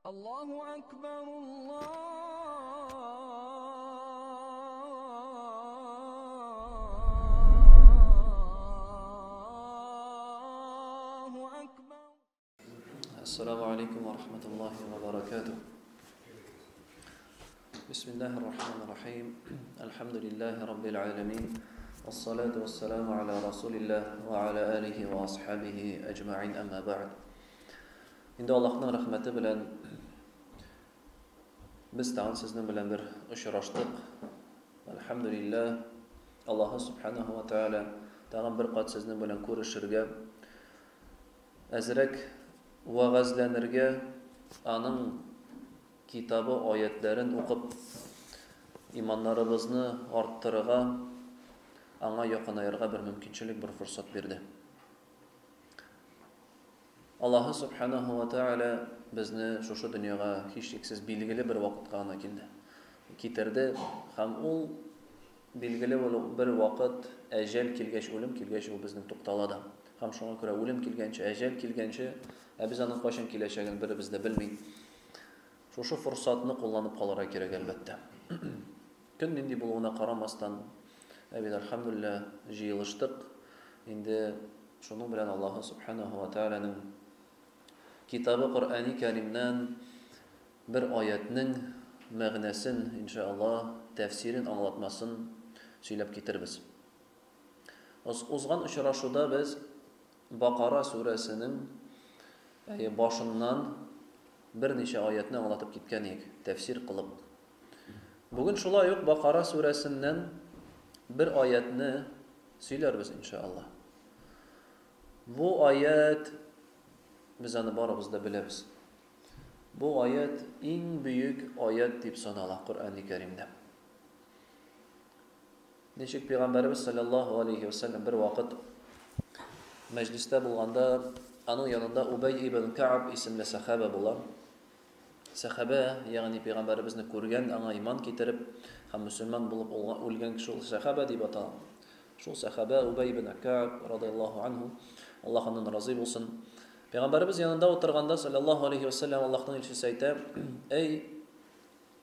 الله أكبر الله أكبر. السلام عليكم ورحمة الله وبركاته. بسم الله الرحمن الرحيم. الحمد لله رب العالمين، والصلاة والسلام على رسول الله وعلى آله وأصحابه أجمعين، أما بعد. Инде Аллаһның рәхмәте белән без тагын сезнең белән бер очраштык. Әлхәмдүлилләһ, Аллаһ субханаһу ва тааля тагын бер кат сезнең белән күрешергә, әзрәк вәгазьләнергә, аның китабы аятларын укып, иманнарыбызны арттырырга, аңа якынаерга бер мөмкинчелек, бер форсат бирде. Аллаһ субханаһу ва тааля безне шушы дөньяга һичшиксез билгеле бер вакытка гына килде. Китерде һәм ул билгеле бер вакыт әҗәл килгәч, үлем килгәч, ул безнең туктала да. Һәм шуңа күрә үлем килгәнче, әҗәл килгәнче, ә без аның кайчан киләчәген беребез дә белми. Шушы форсатны кулланып калырга кирәк, әлбәттә. Көн нинди булуына карамастан, ә бит әлхәмдүлилләһ җыелыштык. Инде шуның белән Аллаһ субханаһу ва тааляның китабы Коръәни Кәримнән бер аятның мәгънәсен, иншаллаһ, тәфсирен, аңлатмасын сөйләп китербез. Узган очрашуда без Бакара сүрәсенең башыннан берничә аятны аңлатып киткән идек, тәфсир кылып. Бүген шулай ук Бакара сүрәсеннән бер аятны сөйләрбез, иншаллаһ. Бу аят, без аны барыбыз да беләбез. Бу аят иң бөек аят дип санала Коръәни Кәримдә. Ничек Пәйгамбәребез саллаллаһу алейхи ва саллям бер вакыт мәҗлистә булганда, аның янында Убай ибн Кааб исемле сәхабә була. Сәхабә, ягъни Пәйгамбәребезне күргән, аңа иман китереп һәм мөселман булып үлгән кеше ул сәхабә дип атала. Шул сәхабә Убай ибн Кааб радыяллаһу анһу, Аллаһ аннан разый булсын. Пәйгамбәребез янында утырганда саллаллаһу алейхи ва саллям Аллаһның илчесе әйтә: "Эй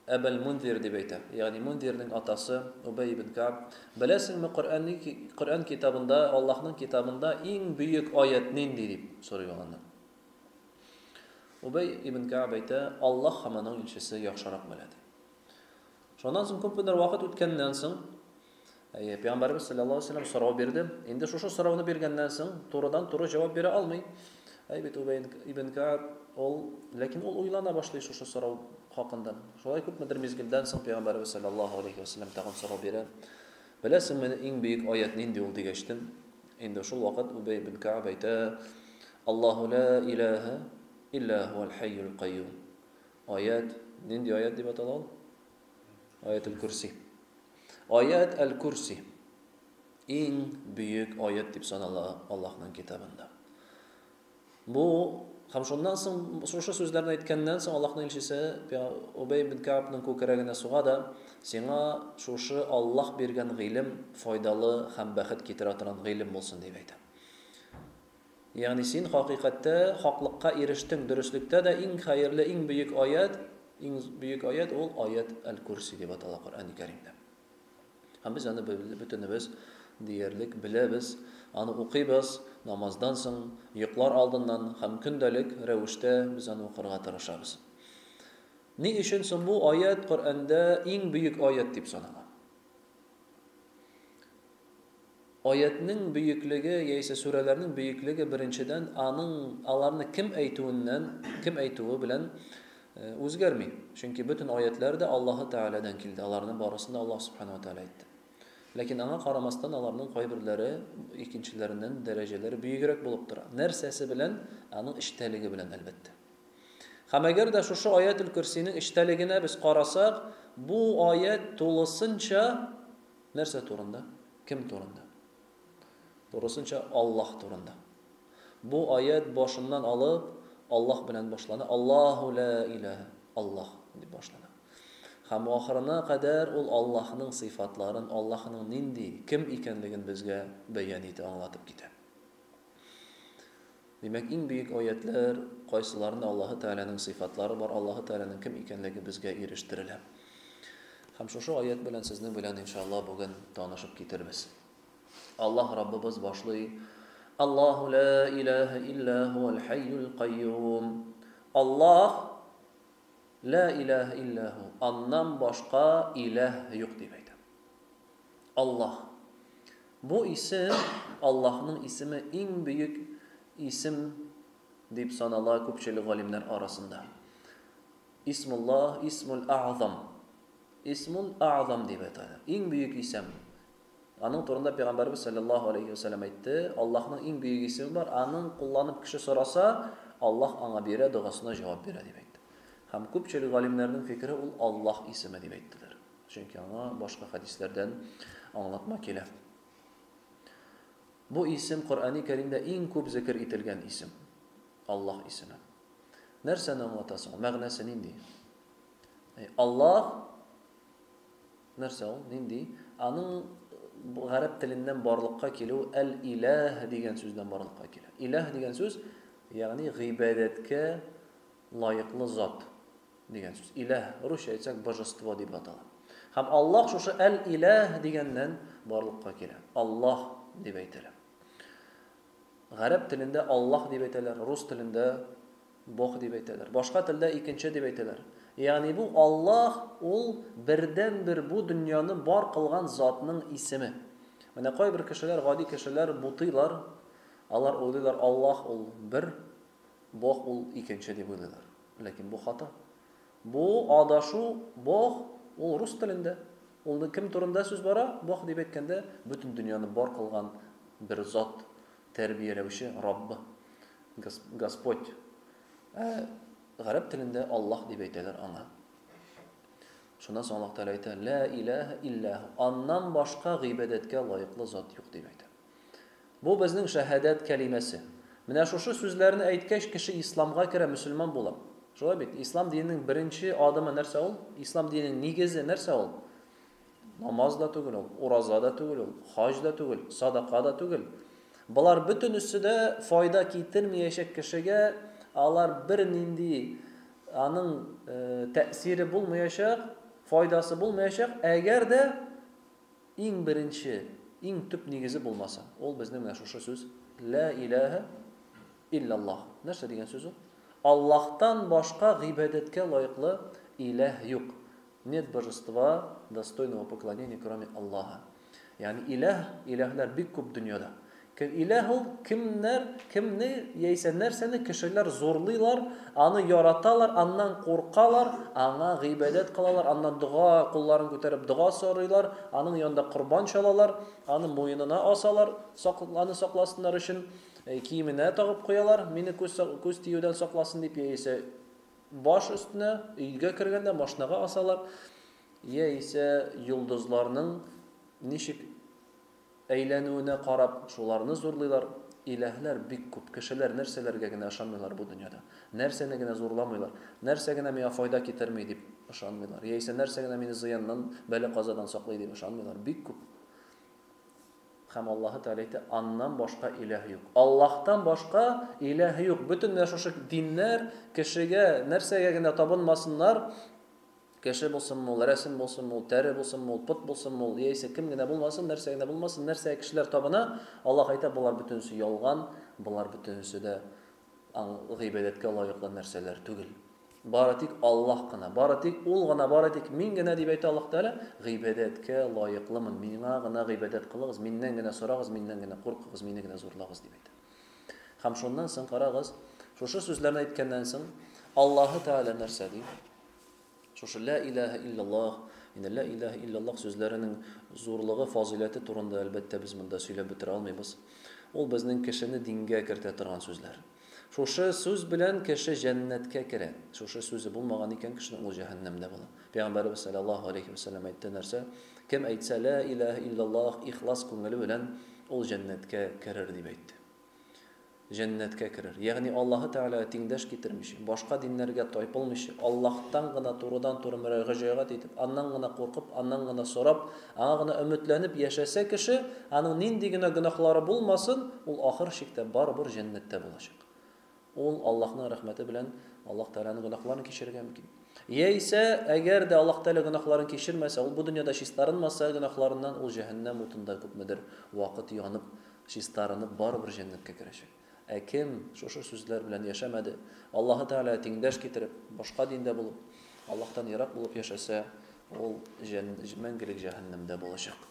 Әбәл Мунзир" дип әйтә. Ягъни Мунзирнең атасы Убай ибн Кааб, беләсеңме Коръән китабында, Аллаһның китабында иң бөек аят нинди дип сорый ул аннан. Убай ибн Кааб әйтә: "Аллаһ һәм аның илчесе яхшырак белә" ди. Шуннан соң күпмедер вакыт үткәннән соң, Пәйгамбәребез саллаллаһу алейһи ва саллям сорау бирде. Инде шушы сорауны биргәннән соң турыдан-туры җавап бирә алмый. Әй бит Убай ибн Кааб, ул, ләкин ул уйлана башлый шушы сорау хакында. Шулай күпмедер мизгелдән соң Пәйгамбәребез саллаллаһу алейһи ва саллям тагын сорау бирә. Беләсеңме, иң бөек аят нинди ул дигәчтен, инде шул вакыт Убай ибн Кааб әйтә: "Аллаһу ла илаһа илля хуал хайюл кайюм". Аят нинди аят дип атала ул? Аятул Курси. Аят әл-Курси иң бөек аят дип санала Аллаһның китабында. Бу һәм шуннан соң шушы сүзләрне әйткәннән соң Аллаһның илчесе Убай ибн Каабның күкрәгенә суга да, сиңа шушы Аллаһ биргән гыйлем файдалы һәм бәхет китерә торган гыйлем булсын дип әйтә. Ягъни син хакыйкатьтә хаклыкка ирештең, дөреслектә дә иң хәерле, иң бөек аят, иң бөек аят ул аят әл-Курси дип атала Коръәни Кәримдә. Һәм без аны бөтенебез диярлек беләбез, аны укыйбыз намаздан соң, йоклар алдыннан һәм көндәлек рәвештә без аны укырга тырышабыз. Ни өчен соң бу аят Коръәндә иң бөек аят дип санала? Аятның бөеклеге яисә сүрәләрнең бөеклеге беренчедән аның аларны кем әйтүеннән, кем әйтүе белән үзгәрми. Чөнки бөтен аятлар да Аллаһы Тәгаләдән килде. Аларның барысын да Аллаһ Субхану ва Тәгалә әйтте. Ләкин аңа карамастан аларның кайберләре икенчеләреннән дәрәҗәләре бөегрәк булып тора. Нәрсәсе белән? Аның эчтәлеге белән, әлбәттә. Һәм әгәр дә шушы аятул Курсинең эчтәлегенә без карасак, бу аят тулысынча нәрсә турында? Кем турында? Турысынча Аллаһ турында. Бу аят башыннан алып Аллаһ белән башлана. Аллаһу ла илаһа, Аллаһ дип башлана. Һәм ахырына кадәр ул Аллаһның сыйфатларын, Аллаһның нинди, кем икәнлеген безгә бәян итә, аңлатып китә. Димәк, иң бөек аятлар, кайсыларында Аллаһы Тәгаләнең сыйфатлары бар, Аллаһы Тәгаләнең кем икәнлеге безгә ирештерелә. Һәм шушы аят белән сезнең белән иншалла бүген танышып китербез. Аллаһ Раббыбыз башлый: Аллаһу ла илаһа илля хуал хайюл кайюм. Аллаһ ла илаһа илля ху. Аннан башка илаһ юк дип әйтә. Аллаһ. Бу исем, Аллаһның исеме иң бөек исем дип санала күпчелек галимнәр арасында. Исмуллаһ, исмул а'зам. Исмул а'зам дип әйтәләр. Иң бөек исем. Аның турында Пәйгамбәрбез саллаллаһу алейхи ва саллям әйтте, Аллаһның иң бөек исеме бар, аның кулланып кеше сораса, Аллаһ аңа бирә, догасына җавап бирә дип әйтте. Һәм күпчелек галимнәрнең фикере ул Аллаһ исеме дип әйттеләр. Чөнки аңа башка хәдисләрдән аңлатма килә. Бу исем Коръәни Кәримдә иң күп зикер ителгән исем. Аллаһ исеме. Нәрсәне аңлата соң? Мәгънәсе нинди? Аллаһ нәрсә ул? Нинди? Аның гарәп теленнән барлыкка килү әл-иләһ дигән сүздән барлыкка килә. Иләһ дигән сүз, ягъни гыйбадәткә лаеклы зат. Дигән сүз. Иләһ, русча әйтсәк, божество дип атала. Һәм Аллаһ шушы әл-иләһ дигәннән барлыкка килә. Аллаһ дип әйтелә. Гарәп телендә Аллаһ дип әйтәләр, рус телендә Бог дип әйтәләр. Башка телдә икенче дип әйтәләр. Ягъни бу Аллаһ ул бердән-бер бу дөньяны бар кылган затның исеме. Менә кайбер кешеләр, гади кешеләр бутыйлар. Алар уйлыйлар, Аллаһ ул бер, Бог ул икенче дип уйлыйлар. Ләкин бу хата. Бу адашу, Бог ул рус телендә. Ул кем турында сүз бара? Бог дип әйткәндә, бөтен дөньяны бар кылган бер зат, тәрбияләүче Раббы, Господь. Ә гарәп телендә Аллаһ дип әйтәләр аңа. Шуннан соң Аллаһ Тәгалә әйтә: "Ла илаһа илля ху". Аннан башка гыйбадәткә лаеклы зат юк дип әйтә. Бу безнең шәһадәт кәлимәсе. Менә шушы сүзләрне әйткәч, кеше исламга керә, мөселман була. Шулай бит? Ислам диненең беренче адымы нәрсә ул? Ислам диненең нигезе нәрсә ул? Намаз да түгел ул, ураза да түгел ул, хаҗ да түгел, садака да түгел. Болар бөтенесе дә файда китермәячәк кешегә, алар бернинди аның тәэсире булмаячак, файдасы булмаячак, әгәр дә иң беренче, иң төп нигезе булмаса. Ул безнең менә шушы сүз Ла илаһа илляллаһ. Нәрсә дигән сүз ул? Аллаһтан башка гыйбадәткә лаеклы илаһ юк. Нет божества достойного поклонения, кроме Аллаха. Ягъни илаһ, илаһлар бик күп дөньяда. Илаһ ул кемнәр, кемне яисә нәрсәне кешеләр зурлыйлар, аны яраталар, аннан куркалар, аңа гыйбадәт кылалар, аннан дога, кулларын күтәреп дога сорыйлар, аның янында корбан чалалар, аны муенына асалар, аны сакласыннар өчен, киеменә тагып куялар, мине күз, күз тиюдән сакласын дип, яисә баш өстенә, өйгә кергәндә машинага асалар, яисә йолдызларның ничек әйләнүенә карап, шуларны зурлыйлар. Иләһләр бик күп. Кешеләр нәрсәләргә генә ышанмыйлар бу дөньяда. Нәрсәне генә зурламыйлар. Нәрсә генә миңа файда китерми дип ышанмыйлар. Яисә нәрсә генә мине зыяннан, бәла-казадан саклый дип ышанмыйлар. Бик күп. Һәм Аллаһы Тәгалә әйтә, аннан башка иләһ юк. Аллаһтан башка иләһ юк. Бөтен менә шушы диннәр кешегә нәрсәгә генә табынмасыннар, кеше булсынмы ул, рәсем булсынмы ул, тәре булсынмы ул, пот булсынмы ул, яисә кем генә булмасын, нәрсә генә булмасын, нәрсәгә кешеләр табына, Аллаһ әйтә, болар бөтенесе ялган, болар бөтенесе дә гыйбадәткә лаеклы нәрсәләр түгел. Бары тик Аллаһ кына, бары тик Ул гына, бары тик мин генә дип әйтә Аллаһ Тәгалә, гыйбадәткә лаеклымын, миңа гына гыйбадәт кылыгыз, миннән генә сорагыз, миннән генә куркыгыз, мине генә зурлагыз дип әйтә. Һәм шуннан соң карагыз, шушы сүзләрне әйткәннән соң Аллаһ Тәгалә нәрсә ди? Шушы ла илаһа илляллаһ, инде ла илаһа илляллаһ сүзләренең зурлыгы, фазыйләте турында әлбәттә без монда сөйләп бетерә алмыйбыз. Ул безнең кешене дингә кертә торган сүзләр. Шушы сүз белән кеше җәннәткә керә. Шушы сүзе булмаган икән кешенең, ул җәһәннәмдә була. Пәйгамбәребез саллаллаһу алейхи ва сәлләм әйтте нәрсә? Кем әйтсә ла илаһа илляллаһ ихлас күңеле белән, ул җәннәткә керер дип әйтте. Җәннәткә керер. Ягъни Аллаһы Тәгаләгә тиңдәш китермичә, башка диннәргә тайпылмыйча, Аллаһтан гына турыдан-туры мөрәҗәгать итеп, аннан гына куркып, аннан гына сорап, аңа гына өметләнеп яшәсә кеше, аның нинди генә гөнаһлары булмасын, ул ахыр чиктә барыбер җәннәттә булачак. Ул Аллаһның рәхмәте белән Аллаһ Тәгаләнең гөнаһларын кичерергә мөмкин. Яисә, әгәр дә Аллаһ Тәгалә гөнаһларын кичермәсә, ул бу дөньяда чистарынмаса гөнаһларыннан, ул җәһәннәм утында күпмедер вакыт янып, чистарынып, барыбер җәннәткә керәчәк. Ә кем шушы сүзләр белән яшәмәде, Аллаһы Тәгаләгә тиңдәш китереп, башка диндә булып, Аллаһтан ерак булып яшәсә, ул мәңгелек җәһәннәмдә булачак.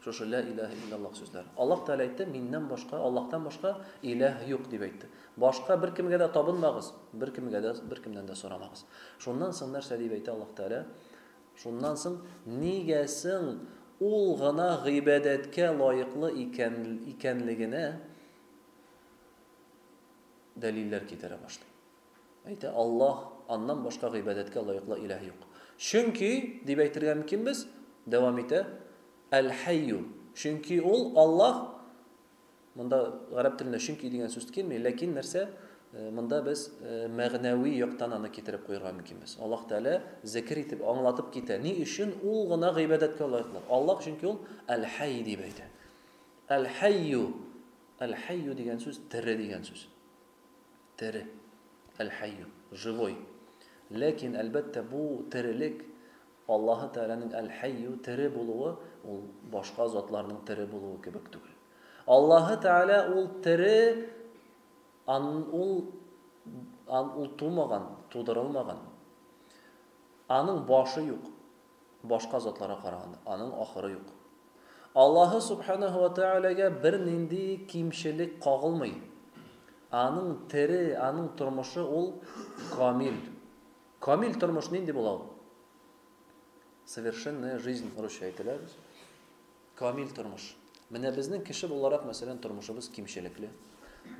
Шушы лә илаһә илляллаһ сүзләре. Аллаһ Тәгалә әйтте, миннән башка, Аллаһтан башка илаһ юк дип әйтте. Башка беркемгә дә табынмагыз, беркемгә дә, беркемнән дә сорамагыз. Шуннан соң нәрсә дип әйтә Аллаһ Тәгалә? Шуннан соң нигә соң ул гына гыйбадәткә лаеклы икән, икәнлегенә дәлилләр китерә башлый. Әйтә, Аллаһ, аннан башка гыйбадәткә лаеклы илаһ юк. Чөнки, дип әйтергә мөмкинбез, дәвам итә, Әл-Хәйю. Чөнки ул Аллаһ, монда гарәп телендә чөнки дигән сүз килми, ләкин нәрсә, монда без мәгънәви яктан аны китереп куярга мөмкинбез. Аллаһ Тәгалә зикер итеп, аңлатып китә. Ни өчен ул гына гыйбадәткә лаеклы? Аллаһ чөнки ул Әл-Хәй дип әйтә. Әл-Хәйю. Әл-Хәйю дигән сүз тере дигән сүз. Тере. Әл-Хәйю. Живой. Ләкин, әлбәттә, бу терелек, Аллаһы Тәгаләнең Әл-Хәйю, тере булуы, ул башка затларның тере булуы кебек түгел. Аллаһы Тәгалә ул тере, ан, ул, ан, ул тумаган, тудырылмаган. Аның башы юк, башка затларга караганда, аның ахыры юк. Аллаһы Субханаһу ва Тәгаләгә бернинди кимчелек кагылмый. Аның тере, аның тормышы ул камил. Камил тормыш нинди була ул? Совершенная жизнь русча әйтелә. Камил тормыш. Менә безнең кеше буларак, мәсәлән, тормышыбыз кимчелекле.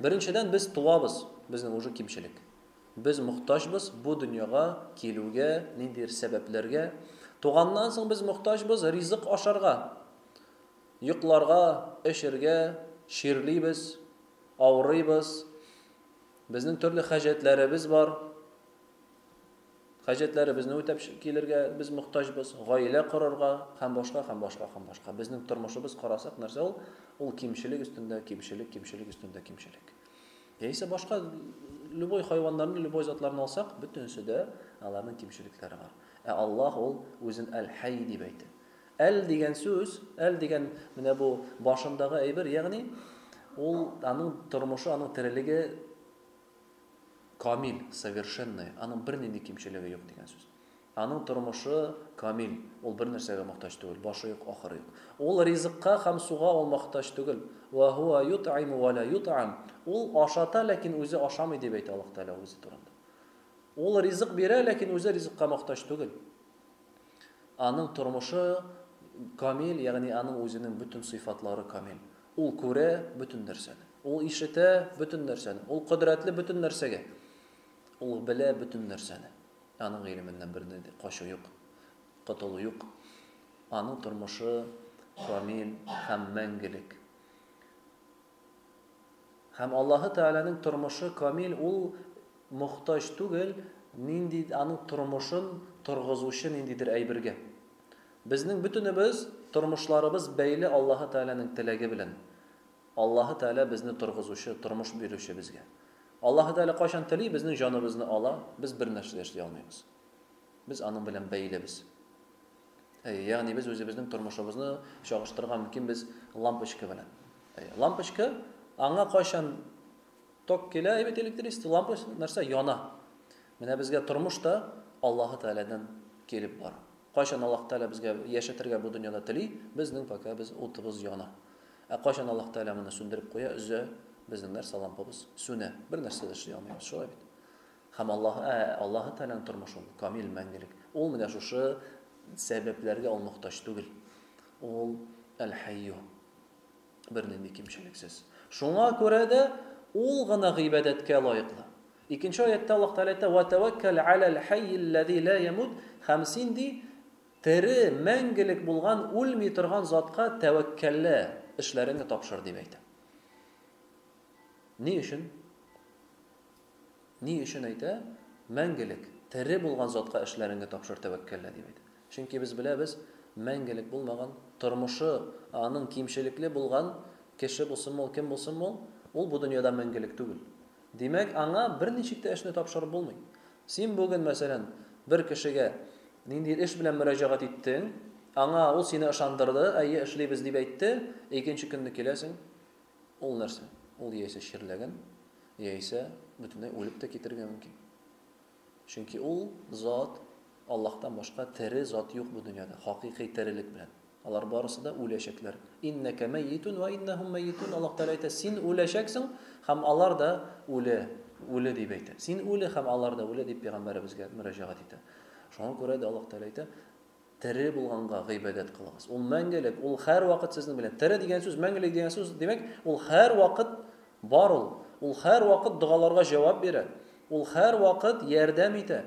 Беренчедән, без туабыз, безнең уже кимчелек. Без мохтаҗбыз бу дөньяга килүгә, ниндидер сәбәпләргә. Туганнан соң без мохтаҗбыз ризык ашарга, йокларга, эчергә, чирлибез, авырыйбыз. Безнең төрле хаҗәтләребез бар. Хаҗәтләребезне үтәп килергә без мохтаҗбыз, гаилә корырга һәм башка, һәм башка, һәм башка. Безнең тормышыбыз карасак, нәрсә ул? Ул кимчелек өстендә кимчелек, кимчелек өстендә кимчелек. Яисә башка любой хайваннарны, любой затларны алсак, бөтенесе дә аларның кимчелекләре бар. Ә Аллаһ ул үзен Әл-Хәй дип әйтә. Әл дигән сүз, әл дигән менә бу башындагы әйбер, ягъни ул аның тормышы, аның терелеге камил, совершенный, аның бернинди кимчелеге юк дигән сүз. Аның тормышы камил, ул бер нәрсәгә мохтаҗ түгел, башы юк, ахыры юк. Ул ризыкка һәм суга ул мохтаҗ түгел. Ва һуа ютъиму ва ла ютъам. Ул ашата, ләкин үзе ашамый дип әйтә Аллаһ Тәгалә үзе турында. Ул ризык бирә, ләкин үзе ризыкка мохтаҗ түгел. Аның тормышы камил, ягъни аның үзенең бөтен сыйфатлары камил. Ул күрә бөтен нәрсәне. Ул ишетә бөтен нәрсәне. Ул кодрәтле бөтен нәрсәгә. Ул белә бөтен нәрсәне. Аның гыйлеменнән берни дә качу юк, котылу юк. Аның тормышы камил һәм мәңгелек. Һәм Аллаһы Тәгаләнең тормышы камил, ул мохтаҗ түгел нинди аның тормышын торгызучы ниндидер әйбергә. Безнең бөтенебез тормышларыбыз бәйле Аллаһы Тәгаләнең теләге белән. Аллаһы Тәгалә безне торгызучы, тормыш бирүче безгә. Аллаһы Тәгалә кайчан тели, безнең җаныбызны ала, без бер нәрсә дә эшли алмыйбыз. Без аның белән бәйлебез. Әйе, ягъни без үзебезнең тормышыбызны чагыштырырга мөмкинбез лампочка белән. Әйе, лампочка аңа кайчан ток килә, әйбәт электричество, лампочка нәрсә яна. Менә безгә тормыш та Аллаһы Тәгаләдән килеп бара. Кайчан Аллаһ Тәгалә безгә яшәтергә бу дөньяда тели, безнең пока без утыбыз яна. Ә кайчан Аллаһ Тәгалә моны сүндереп куя, өзә, безнең нәрсә лампабыз сүнә. Бер нәрсә дә эшли алмыйбыз, шулай бит? Һәм Аллаһ, ә Аллаһы Тәгаләнең тормышы ул камил, мәңгелек. Ул менә шушы сәбәпләргә ул мохтаҗ түгел. Ул Әл-Хәйю. Бернинди кимчелексез. Шуңа күрә дә ул гына гыйбадәткә лаеклы. Икенче аятта Аллаһ Тәгалә әйтә: "Ва таваккал алал хаййил ла ямут" һәм син ди тере, мәңгелек булган, үлми торган затка тәвәккәллә, эшләреңне тапшыр дип әйтә. Ни өчен? Ни өчен әйтә? Мәңгелек, тере булган затка эшләреңне тапшыр, тәвәккәллә дип әйтә. Чөнки без беләбез, мәңгелек булмаган, тормышы аның кимчелекле булган кеше булсынмы ул, кем булсынмы ул, ул бу дөньяда мәңгелек түгел. Димәк, аңа берничек тә эшне тапшырып булмый. Син бүген, мәсәлән, бер кешегә ниндидер эш белән мөрәҗәгать иттең, аңа ул сине ышандырды, әйе, эшлибез дип әйтте, икенче көнне киләсең, ул нәрсә? Ул яисә чирләгән, яисә бөтенләй үлеп тә китергә мөмкин. Чөнки ул зат Аллаһтан башка тере зат юк бу дөньяда, хакыйкый терелек белән. Алар барысы да үләчәкләр. Иннәкә мәйитун ва иннәһум мәйитун. Аллаһ Тәгалә әйтә, син үләчәксең һәм алар да үле, үле дип әйтә. Син үле һәм алар да үле дип пәйгамбәребезгә мөрәҗәгать итә. Шуңа күрә дә Аллаһ Тәгалә әйтә, тере булганга гыйбадәт кылыгыз. Ул мәңгелек, ул һәрвакыт сезнең белән. Тере дигән сүз, мәңгелек дигән сүз, димәк, ул һәрвакыт бар ул. Ул һәрвакыт догаларга җавап бирә. Ул һәрвакыт ярдәм итә.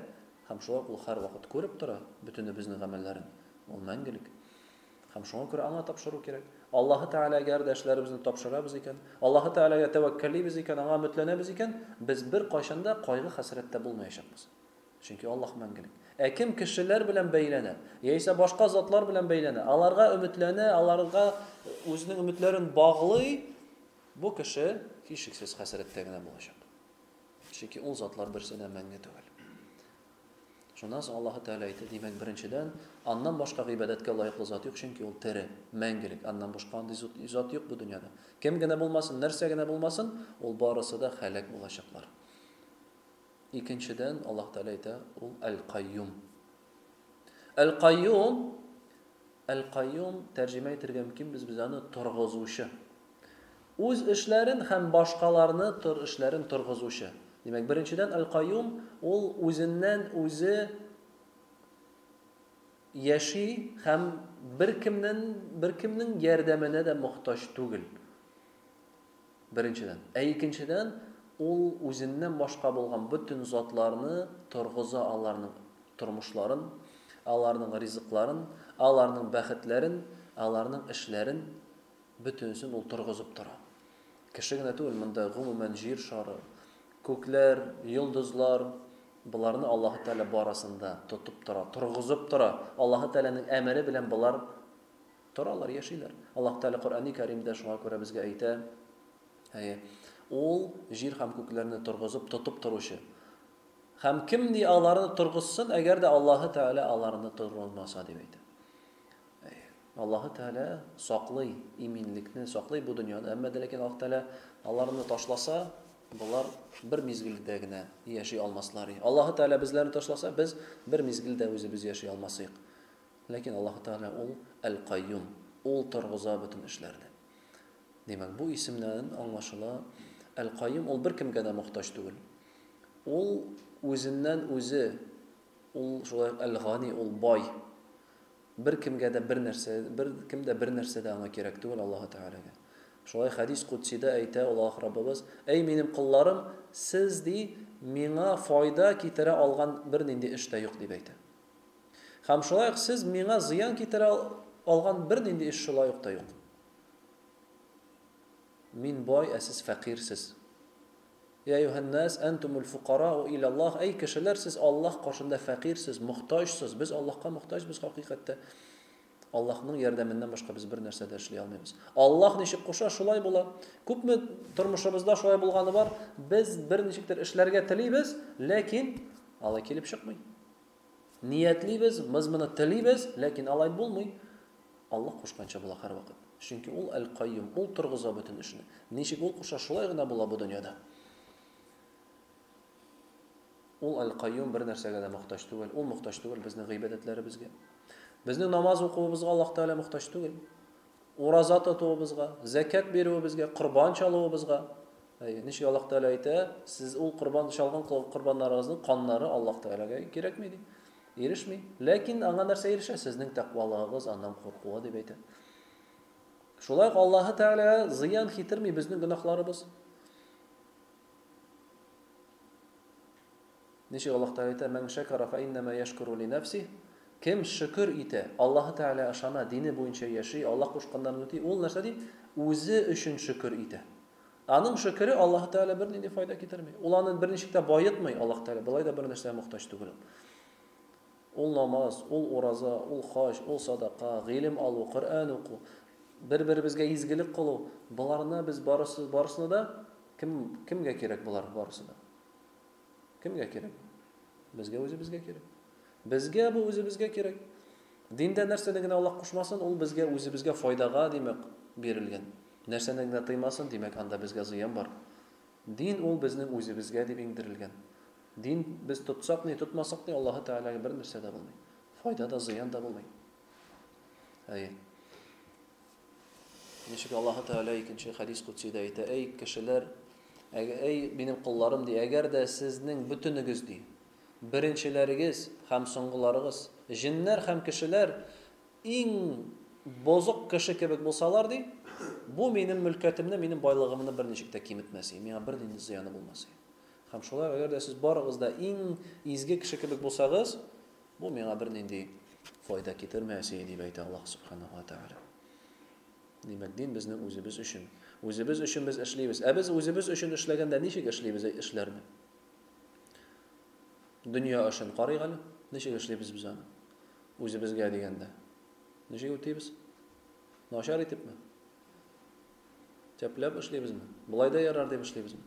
Һәм шулай ук ул һәрвакыт күреп тора бөтенебезнең гамәлләрен. Ул мәңгелек. Һәм шуңа күрә аңа тапшыру кирәк. Аллаһы Тәгаләгә әгәр дә эшләребезне тапшырабыз икән, Аллаһы Тәгаләгә тәвәккәллибез икән, аңа өметләнәбез икән, без беркайчан да кайгы-хәсрәттә булмаячакбыз. Чөнки Аллаһ мәңгелек. Ә кем кешеләр белән бәйләнә, яисә башка затлар белән бәйләнә, аларга өметләнә, аларга үзенең өметләрен баглый, бу кеше һичшиксез хәсрәттә генә булачак. Чөнки ул затлар берсе дә мәңге түгел. Шуннан соң Аллаһы Тәгалә әйтә, димәк, беренчедән, аннан башка гыйбадәткә лаеклы зат юк, чөнки ул тере, мәңгелек, аннан башка андый зат юк бу дөньяда. Кем генә булмасын, нәрсә генә булмасын, ул барысы да һәлак булачаклар. Икенчедән, Аллаһ Тәгалә әйтә, ул Әл-Кайюм. Әл-Кайюм, Әл-Кайюм тәрҗемә итергә мөмкин без без аны торгызучы. Үз эшләрен һәм башкаларны тор эшләрен торгызучы. Димәк, беренчедән, Әл-Кайюм ул үзеннән үзе яши һәм беркемнән беркемнең ярдәменә дә мохтаҗ түгел. Беренчедән. Ә икенчедән, ул үзеннән башка булган бөтен затларны торгыза аларның тормышларын, аларның ризыкларын, аларның бәхетләрен, аларның эшләрен Бөтенесен ул торгызып тора. Кеше генә түгел, монда гомумән җир шары, күкләр, йолдызлар, боларны Аллаһы Тәгалә барысын да тотып тора, торгызып тора. Аллаһы Тәгаләнең әмере белән болар торалар, яшиләр. Аллаһы Тәгалә Коръәни Кәримдә шуңа күрә безгә әйтә, әйе, ул җир һәм күкләрне торгызып, тотып торучы. Һәм кем ни аларны торгызсын, әгәр дә Аллаһы Тәгалә аларны торгызмаса, дип әйтә. Аллаһы Тәгалә саклый иминлекне, саклый бу дөньяны. Әмма дә ләкин Аллаһ Тәгалә аларны ташласа, болар бер мизгелдә генә яши алмаслар. Аллаһы Тәгалә безләрне ташласа, без бер мизгелдә үзебез яши алмасыйк. Ләкин Аллаһы Тәгалә ул Әл-Кайюм, ул торгыза бөтен эшләрне. Димәк, бу исемнән аңлашыла, Әл-Кайюм ул беркемгә дә мохтаҗ түгел. Ул үзеннән үзе, ул шулай ук Әл-Гани, ул бай. Беркемгә дә бернәрсә, беркем дә бернәрсә дә аңа кирәк түгел Аллаһы Тәгаләгә. Шулай хәдис кудсида әйтә Аллаһ Раббыбыз, Әй минем колларым, сез ди, миңа файда китерә алган бернинди эш тә юк дип әйтә. Һәм шулай ук сез миңа зыян китерә алган бернинди эш шулай ук та юк. Мин бай, ә сез фәкыйрьсез. Йә әйюһән-нәс, әнтумул фукарау иләллаһ, әй кешеләр, сез Аллаһ каршында фәкыйрьсез, мохтаҗсыз. Без Аллаһка мохтаҗбыз хакыйкатьтә. Аллаһның ярдәменнән башка без бер нәрсә дә эшли алмыйбыз. Аллаһ ничек куша, шулай була. Күпме тормышыбызда шулай булганы бар, без бер ничектер эшләргә телибез, ләкин алай килеп чыкмый. Ниятлибез, без моны телибез, ләкин алай булмый. Аллаһ кушканча була һәрвакыт. Чөнки ул Әл-Кайюм, ул торгыза бөтен эшне. Ничек ул куша, шулай гына була бу дөньяда. Ул Әл-Кайюм бер нәрсәгә дә мохтаҗ түгел. Ул мохтаҗ түгел безнең гыйбадәтләребезгә. Безнең намаз укуыбызга Аллаһ Тәгалә мохтаҗ түгел. Ураза тотуыбызга, зәкят бирүебезгә, корбан чалуыбызга. Әйе, ничек Аллаһ Тәгалә әйтә, сез ул корбан чалган корбаннарыгызның каннары Аллаһ Тәгаләгә кирәкми ди. Ирешми. Ләкин аңа нәрсә ирешә? Сезнең тәкъвалыгыгыз, аннан куркуы дип әйтә. Шулай ук Аллаһ Тәгаләгә зыян китерми безнең гөнаһларыбыз. Ничек Аллаһ Тәгалә әйтә, Мән шәкәрә фә иннәмә яшкүрү ли нәфсиһ. Кем шөкер итә, Аллаһы Тәгалә ышана, дине буенча яши, Аллаһ кушканнарны үти, ул нәрсә ди? Үзе өчен шөкер итә. Аның шөкере Аллаһы Тәгалә бернинди файда китерми. Ул аны берничек тә баетмый, Аллаһ Тәгалә болай да бер нәрсәгә мохтаҗ түгел ул. Ул намаз, ул ураза, ул хаҗ, ул садака, гыйлем алу, Коръән уку, бер-беребезгә изгелек кылу, боларны без барысы, барысына да. Кем, кемгә кирәк болар барысы да? Кемгә кирәк? Безгә үзебезгә кирәк. Безгә бу үзебезгә кирәк. Диндә нәрсәне генә Аллаһ кушмасын, ул безгә үзебезгә файдага, димәк, бирелгән. Нәрсәне генә тыймасын, димәк, анда безгә зыян бар. Дин ул безнең үзебезгә дип иңдерелгән. Дин без тотсак ни, тотмасак ни, Аллаһы Тәгаләгә бер нәрсә дә булмый. Файда да, зыян да булмый. Әйе. Ничек Аллаһы Тәгалә икенче хәдис кудсида әйтә, әй кешеләр, әй минем колларым ди, әгәр дә сезнең бөтенегез ди, беренчеләрегез һәм соңгыларыгыз, җеннәр һәм кешеләр иң бозык кеше кебек булсалар ди, бу минем мөлкәтемне, минем байлыгымны берничек тә киметмәс, миңа бернинди зыяны булмас. Һәм шулай әгәр дә сез барыгыз да иң изге кеше кебек булсагыз, бу миңа бернинди файда китермәс, дип әйтә Аллаһ субханаһу ва тааля. Димәк, дин безнең үзебез өчен. Үзебез өчен без эшлибез. Ә без үзебез өчен эшләгәндә ничек эшлибез эшләрне? Дөнья эшен карыйк әле. Ничек эшлибез без аны? Үзебезгә дигәндә. Ничек үтибез? Начар итепме? Тәпләп эшлибезме? Болай да ярар дип эшлибезме?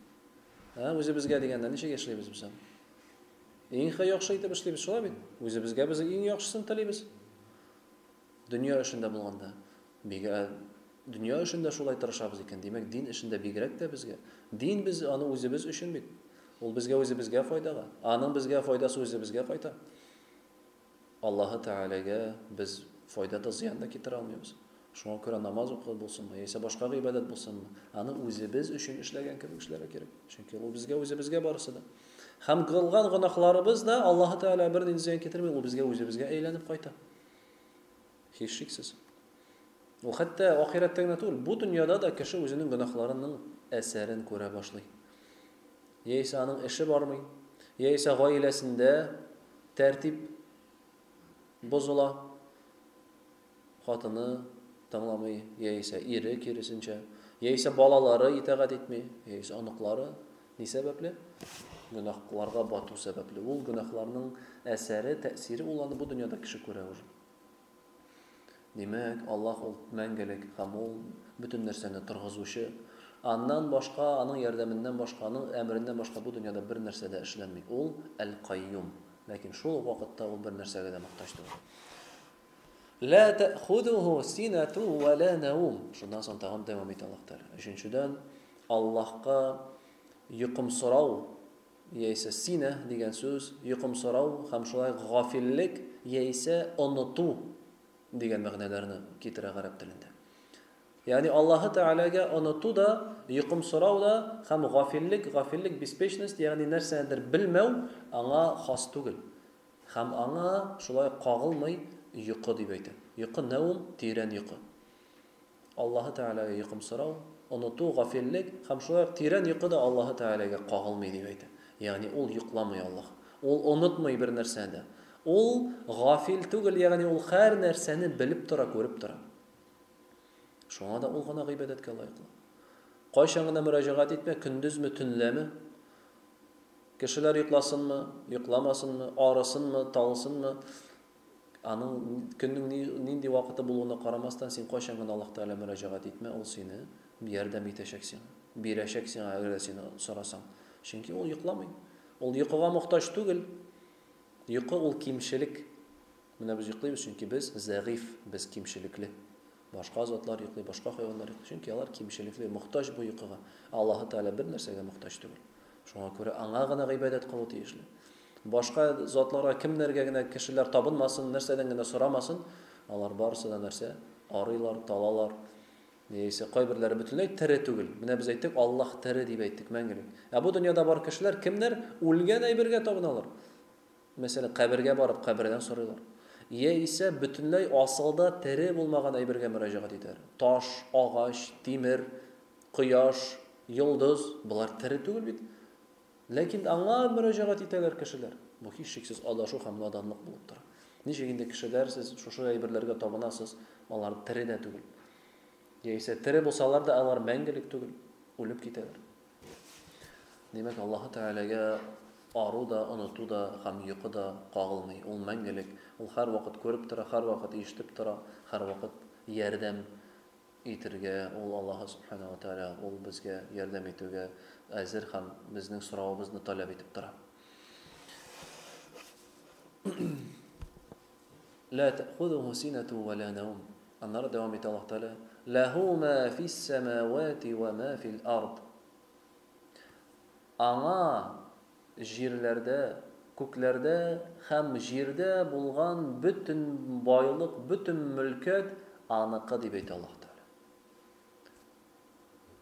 Ә, үзебезгә дигәндә ничек эшлибез без аны? Иң яхшы итеп эшлибез, шулай бит? Үзебезгә без иң яхшысын телибез. Дөнья эшендә булганда, бигә дөнья эшендә шулай тырышабыз икән, димәк, дин эшендә бигрәк тә безгә. Дин без аны үзебез өчен бит. Ул безгә үзебезгә файдага. Аның безгә файдасы үзебезгә кайта. Аллаһы Тәгаләгә без файда да, зыян да китерә алмыйбыз. Шуңа күрә намаз уку булсынмы, яисә башка гыйбадәт булсынмы, аны үзебез өчен эшләгән кебек эшләргә кирәк. Чөнки ул безгә үзебезгә барысы да. Һәм кылган гөнаһларыбыз да Аллаһы Тәгалә бернинди зыян китерми, ул безгә үзебезгә әйләнеп кайта. Һичшиксез. Ул хәтта ахирәттә генә түгел, бу дөньяда да кеше үзенең гөнаһларының әсәрен күрә башлый. Яисә аның эше бармый, яисә гаиләсендә тәртип бозыла, хатыны тыңламый, яисә ире киресенчә, яисә балалары итагать итми, яисә оныклары. Ни сәбәпле? Гөнаһларга бату сәбәпле. Ул гөнаһларның әсәре, тәэсире ул аны бу дөньяда кеше күрә уже. Димәк, Аллаһ ул мәңгелек һәм ул бөтен нәрсәне торгызучы. Аннан башка, аның ярдәменнән башка, аның әмереннән башка бу дөньяда бер нәрсә дә эшләнми. Ул Әл-Кайюм. Ләкин шул ук вакытта ул бер нәрсәгә дә мохтаҗ түгел. Ла тәхудуху синату ва ла наум. Шуннан соң тагын дәвам итә Аллаһ Тәгалә. Өченчедән, Аллаһка йокымсырау яисә синә дигән сүз йокымсырау һәм шулай гафиллек яисә оныту дигән мәгънәләрне китерә гарәп телендә. Ягъни Аллаһы Тәгаләгә оныту да, йокымсырау да һәм гафиллек, гафиллек, беспечность, ягъни нәрсәнедер белмәү аңа хас түгел. Һәм аңа шулай кагылмый йокы дип әйтә. Йокы нәүм, тирән йокы. Аллаһы Тәгаләгә йокымсырау, оныту, гафиллек һәм шулай ук тирән йокы да Аллаһы Тәгаләгә кагылмый дип әйтә. Ягъни ул йокламый Аллаһ. Ул онытмый бер нәрсәне дә. Ул гафил түгел, ягъни ул һәр нәрсәне белеп тора, күреп тора. Шуңа да ул гына гыйбадәткә лаеклы. Кайчан гына мөрәҗәгать итмә, көндезме, төнләме, кешеләр йокласынмы, йокламасынмы, арысынмы, талсынмы, Аның көннең нинди вакыты булуына карамастан, син кайчан гына Аллаһ Тәгалә мөрәҗәгать итмә, ул сине ярдәм итәчәк сиңа, бирәчәк сиңа, әгәр дә син сорасаң. Чөнки ул йокламый. Ул йокыга мохтаҗ түгел. Йокы ул кимчелек. Менә без йоклыйбыз, чөнки без зәгыйф, без кимчелекле. Башка затлар йоклый, башка хайваннар йоклый. Чөнки алар кимчелекле, мохтаҗ бу йокыга. Аллаһы Тәгалә бер нәрсәгә мохтаҗ түгел. Шуңа күрә аңа гына гыйбадәт кылу тиешле. Башка затларга кемнәргә генә кешеләр табынмасын, нәрсәдән генә сорамасын, алар барысы да нәрсә? Арыйлар, талалар. Яисә кайберләре бөтенләй тере түгел. Менә без әйттек, Аллаһ тере дип әйттек мәңгелек. Ә бу дөньяда бар кешеләр кемнәр? Үлгән әйбергә табыналар. Мәсәлән, кабергә барып, кабердән сорыйлар. Яисә бөтенләй асылда тере булмаган әйбергә мөрәҗәгать итәләр. Таш, агач, тимер, кояш, йолдыз, болар тере түгел бит. Ләкин аңа мөрәҗәгать итәләр кешеләр. Бу һичшиксез адашу һәм наданлык булып тора. Ничек инде кешеләр сез шушы әйберләргә табынасыз, алар тере дә түгел. Яисә тере булсалар да, алар мәңгелек түгел, үлеп китәләр. Димәк, Аллаһы Тәгаләгә ару да, оныту да һәм йокы да кагылмый. Ул мәңгелек, ул һәрвакыт күреп тора, һәрвакыт ишетеп тора, һәрвакыт ярдәм итергә, ул Аллаһы Субхана ва Тааля, ул безгә ярдәм итүгә әзер һәм безнең соравыбызны таләп итеп тора. Ла тәхузуху синату ва ла наум. Аннары дәвам итә Аллаһ Тәгалә. Ләһу ма фис самавати ва ма фил ард. Аңа җирләрдә, күкләрдә һәм җирдә булган бөтен байлык, бөтен мөлкәт аныкы дип әйтә Аллаһ Тәгалә.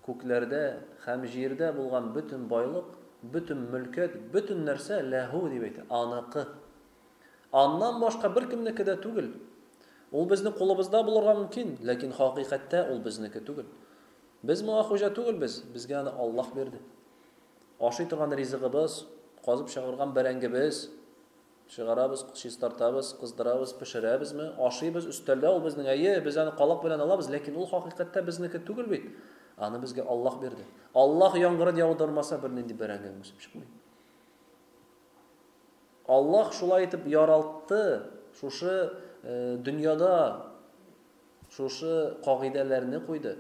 Күкләрдә һәм җирдә булган бөтен байлык, бөтен мөлкәт, бөтен нәрсә ләһу дип әйтә, аныкы. Аннан башка беркемнеке дә түгел. Ул безнең кулыбызда булырга мөмкин, ләкин хакыйкатьтә ул безнеке түгел. Без моңа хуҗа түгелбез, безгә аны Аллаһ бирде. Ашый торган ризыгыбыз, казып чыгарган бәрәңгебез, чыгарабыз, чистартабыз, кыздырабыз, пешерәбезме, ашыйбыз, өстәлдә ул безнең, әйе, без аны калак белән алабыз, ләкин ул хакыйкатьтә безнеке түгел бит. Аны безгә Аллаһ бирде. Аллаһ яңгырын яудырмаса, бернинди бәрәңге үсеп чыкмый. Аллаһ шулай итеп яралтты, шушы дөньяда шушы кагыйдәләрне куйды.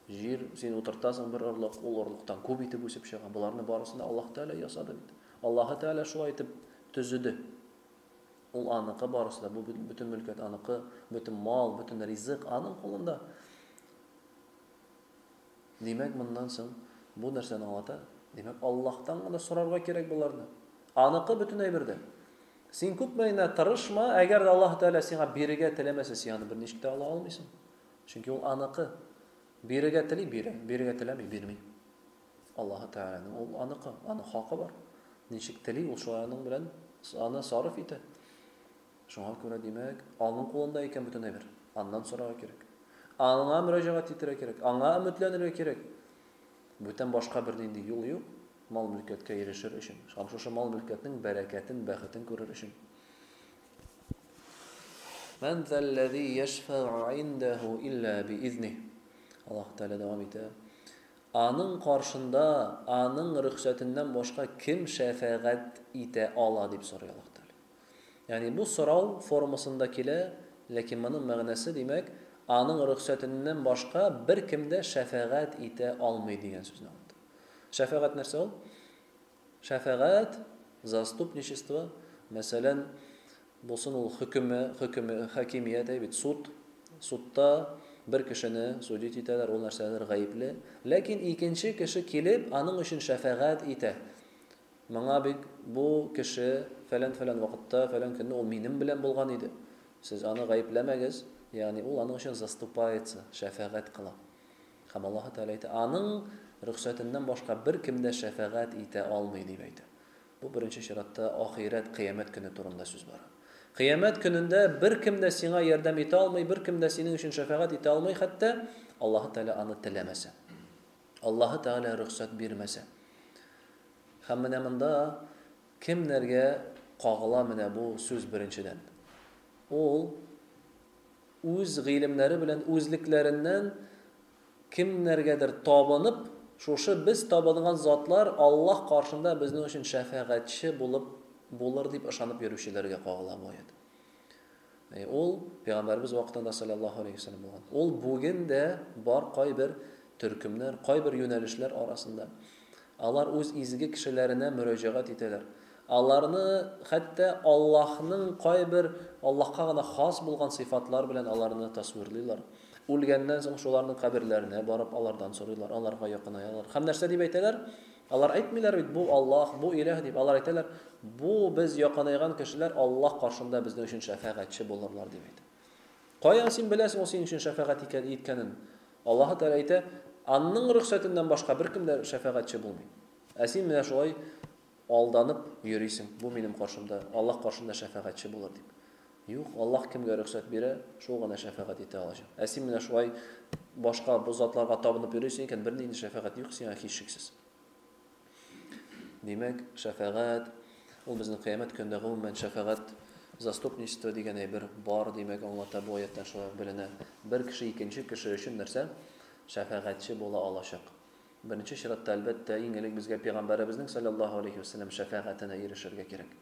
Җир, син утыртасың бер орлык, ул орлыктан күп итеп үсеп чыга. Боларны барысын да Аллаһ Тәгалә ясады бит. Аллаһ Тәгалә шулай итеп төзеде. Ул аныкы барысы да, бу бөтен мөлкәт аныкы, бөтен мал, бөтен ризык аның кулында. Димәк, моннан соң бу нәрсәне аңлата? Димәк, Аллаһтан гына сорарга кирәк боларны. Аныкы бөтен әйбердә. Син күпме генә тырышма, әгәр дә Аллаһ Тәгалә сиңа бирергә теләмәсә, син аны берничек тә ала алмыйсың. Чөнки ул аныкы. Бирергә тели, бирә, бирергә теләми, бирми. Аллаһ Тәгаләнең ул аныкы, аның хакы бар. Ничек тели, ул шулай аның белән аны сарыф итә. Шуңа күрә, димәк, аның кулында икән бөтен әйбер. Аннан сорарга кирәк. Аңа мөрәҗәгать итәргә кирәк, аңа өметләнергә кирәк. Бүтән башка бернинди юл юк мал-мөлкәткә ирешер өчен. Һәм шушы мал-мөлкәтнең бәрәкәтен, бәхетен күрер өчен. Мән зәлләзи яшфәгъу индәһу илля биизних. Аллаһ Тәгалә дәвам итә. Аның каршында, аның рөхсәтеннән башка кем шәфәгать итә ала дип сорый Аллаһ Тәгалә. Ягъни бу сорау формасында килә, ләкин моның мәгънәсе, димәк, аның рөхсәтеннән башка беркем дә шәфәгать итә алмый дигән сүзне аңлата. Шәфәгать нәрсә ул? Шәфәгать, заступничество, мәсәлән, булсын ул хөкеме, хөкеме, хакимият, әй бит, суд, судта бер кешене судить итәләр, ул нәрсәдер гаепле, ләкин икенче кеше килеп, аның өчен шәфәгать итә. Моңа бик бу кеше фәлән-фәлән вакытта, фәлән көнне ул минем белән булган иде. Сез аны гаепләмәгез, ягъни ул аның өчен заступается, шәфәгать кыла. Һәм Аллаһы Тәгалә әйтә, аның рөхсәтеннән башка беркем дә шәфәгать итә алмый, дип әйтә. Бу беренче чиратта ахирәт, кыямәт көне турында сүз бара. Кыямәт көнендә беркем дә сиңа ярдәм итә алмый, беркем дә синең өчен шәфәгать итә алмый, хәтта Аллаһы Тәгалә аны теләмәсә. Аллаһы Тәгалә рөхсәт бирмәсә. Һәм менә монда кемнәргә кагыла менә бу сүз беренчедән? Ул үз гыйлемнәре белән үзлекләреннән кемнәргәдер табынып, шушы без табынган затлар Аллаһ каршында безнең өчен шәфәгатьче булып булыр дип ышанып йөрүчеләргә кагыла бу аять. Ул пәйгамбәребез вакытында саллаллаһу алейһи вәсәлләм булган. Ул бүген дә бар кайбер төркемнәр, кайбер юнәлешләр арасында. Алар үз изге кешеләренә мөрәҗәгать итәләр. Аларны хәтта Аллаһның кайбер Аллаһка гына хас булган сыйфатлар белән аларны тасвирлыйлар. Үлгәннән соң шуларның каберләренә барып алардан сорыйлар, аларга якынаялар. Һәм нәрсә дип әйтәләр? Алар әйтмиләр бит, бу Аллаһ, бу иләһ дип. Алар әйтәләр, бу без якынайган кешеләр Аллаһ каршында безнең өчен шәфәгатьче булырлар дип әйтә. Каян син беләсең ул синең өчен шәфәгать иткәнен? Аллаһ Тәгалә әйтә, аның рөхсәтеннән башка беркем дә шәфәгатьче булмый. Ә син менә шулай алданып йөрисең, бу минем каршымда, Аллаһ каршында шәфәгатьче булыр дип. Юк, Аллаһ кемгә рөхсәт бирә, шул гына шәфәгать итә алачак. Ә син менә шулай башка бу затларга табынып йөрисең икән, бернинди шәфәгать юк сиңа һичшиксез. Димәк, шәфәгать ул безнең кыямәт көнендә гомумән шәфәгать заступничество дигән әйбер бар, димәк, аңлата бу аяттан шулай беленә. Бер кеше икенче кеше өчен нәрсә? Шәфәгатьче була алачак. Беренче чиратта, әлбәттә, иң элек безгә пәйгамбәребезнең саллаллаһу алейхи вәсәлләм шәфәгатенә ирешергә кирәк.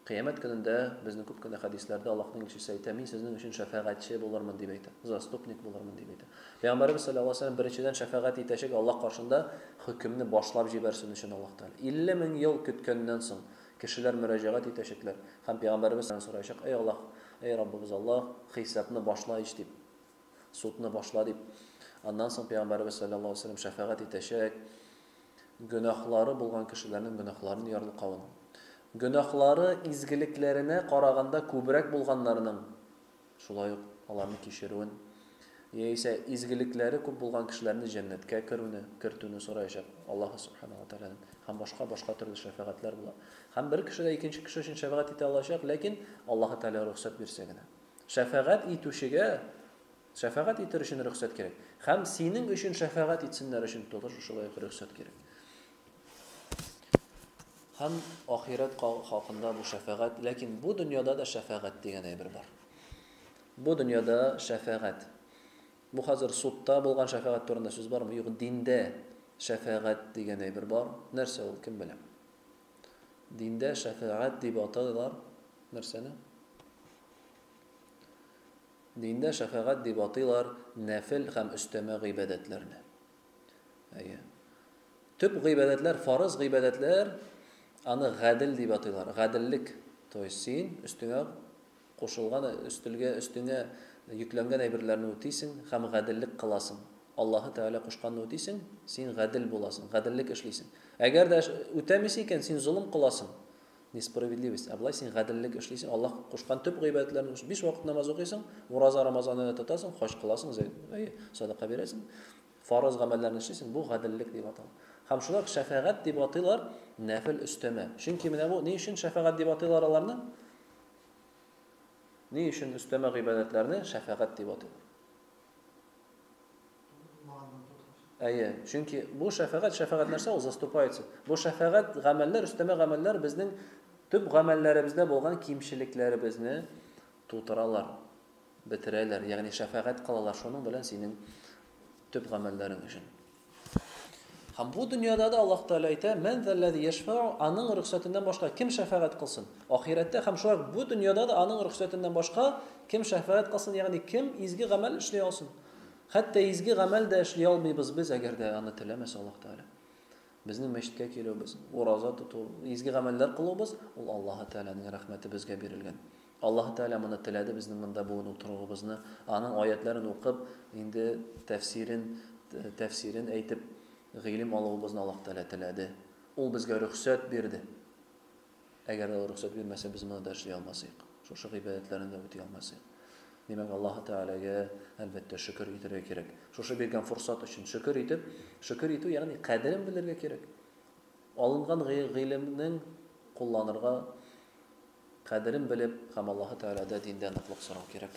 Кыямәт көнендә безнең күп кенә хәдисләрдә Аллаһның илчесе әйтә, мин сезнең өчен шәфәгатьче булырмын дип әйтә, заступник булырмын дип әйтә. Пәйгамбәребез саллаллаһу алейһи ва сәлләм беренчедән шәфәгать итәчәк Аллаһ каршында хөкемне башлап җибәрсен өчен Аллаһ Тәгалә. 50 мең ел көткәннән соң кешеләр мөрәҗәгать итәчәкләр һәм пәйгамбәребез сораячак, әй Аллаһ, әй Раббыбыз Аллаһ, хисапны башла ич дип, судны башла дип. Аннан соң пәйгамбәребез саллаллаһу алейһи ва сәлләм шәфәгать итәчәк. Гөнаһлары булган кешеләрнең гөнаһларын ярлыкавын. Гөнаһлары изгелекләренә караганда күбрәк булганнарның, шулай ук аларны кичерүен, яисә изгелекләре күп булган кешеләрне җәннәткә керүне, кертүне сораячак Аллаһы Сүбхәнәһү вә Тәгаләдән. Һәм башка башка төрле шәфәгатьләр була. Һәм бер кеше дә икенче кеше өчен шәфәгать итә алачак, ләкин Аллаһы Тәгалә рөхсәт бирсә генә. Шәфәгать итүчегә Шәфәгать итер өчен рөхсәт кирәк. Һәм синең өчен шәфәгать итсеннәр өчен тоже шулай ук рөхсәт кирәк. Һәм ахирәт хакында бу шәфәгать, ләкин бу дөньяда да шәфәгать дигән әйбер бар. Бу дөньяда шәфәгать. Бу хәзер судта булган шәфәгать турында сүз бармы? Юк, диндә шәфәгать дигән әйбер бар. Нәрсә ул, кем белә? Диндә шәфәгать дип атыйлар нәрсәне? Диндә шәфәгать дип атыйлар нәфел һәм өстәмә гыйбадәтләрне. Әйе. Төп гыйбадәтләр, фарыз гыйбадәтләр, аны гадел дип атыйлар. Гаделлек. То есть син өстеңә кушылган, өстелгә, өстеңә йөкләнгән әйберләрне үтисең һәм гаделлек кыласың. Аллаһы Тәгалә кушканны үтисең, син гадел буласың, гаделлек эшлисең. Әгәр дә үтәмисең икән, син золым кыласың. Несправедливость. Ә болай син гаделлек эшлисең, Аллаһ кушкан төп гыйбадәтләрне биш вакыт намаз укыйсың, ураза Рамазан аенда тотасың, хаҗ кыласың, садака бирәсең, фарыз гамәлләрне эшлисең, бу гаделлек дип атала. Һәм шулай ук шәфәгать дип атыйлар нәфел өстәмә. Чөнки менә бу ни өчен шәфәгать дип атыйлар аларны? Ни өчен өстәмә гыйбадәтләрне шәфәгать дип атыйлар? Әйе, чөнки бу шәфәгать, шәфәгать нәрсә ул? Заступается. Бу шәфәгать гамәлләр, өстәмә гамәлләр безнең төп гамәлләребездә булган кимчелекләребезне тутыралар, бетерәләр, ягъни шәфәгать кылалар шуның белән синең төп гамәлләрең өчен. Һәм бу дөньяда да Аллаһ Тәгалә әйтә, "Мән заллази яшфау", аның рөхсәтеннән башка кем шәфәгать кылсын? Ахирәттә һәм шулай бу дөньяда да аның рөхсәтеннән башка кем шәфәгать кылсын, ягъни кем изге гамәл эшли алсын? Хәтта изге гамәл дә эшли алмыйбыз без, әгәр дә аны теләмәсә Аллаһ Тәгалә. Безнең мәчеткә килүебез, ураза тоту, изге гамәлләр кылуыбыз ул Аллаһ Тәгаләнең рәхмәте безгә бирелгән. Аллаһ Тәгалә моны теләде безнең монда бүген утыруыбызны, аның аятларын укып, инде тәфсирен, тәфсирен әйтеп, гыйлем алуыбызны Аллаһ Тәгалә теләде. Ул безгә рөхсәт бирде. Әгәр дә ул рөхсәт бирмәсә, без моны да эшли алмас идек. Шушы гыйбадәтләрне дә үти алмас идек. Димәк, Аллаһы Тәгаләгә, әлбәттә, шөкер итәргә кирәк. Шушы биргән форсат өчен шөкер итеп, шөкер итү, ягъни кадерен белергә кирәк. Алынган гыйлемнең кулланырга кадерен белеп һәм Аллаһы Тәгаләдә диндә ныклык сорау кирәк.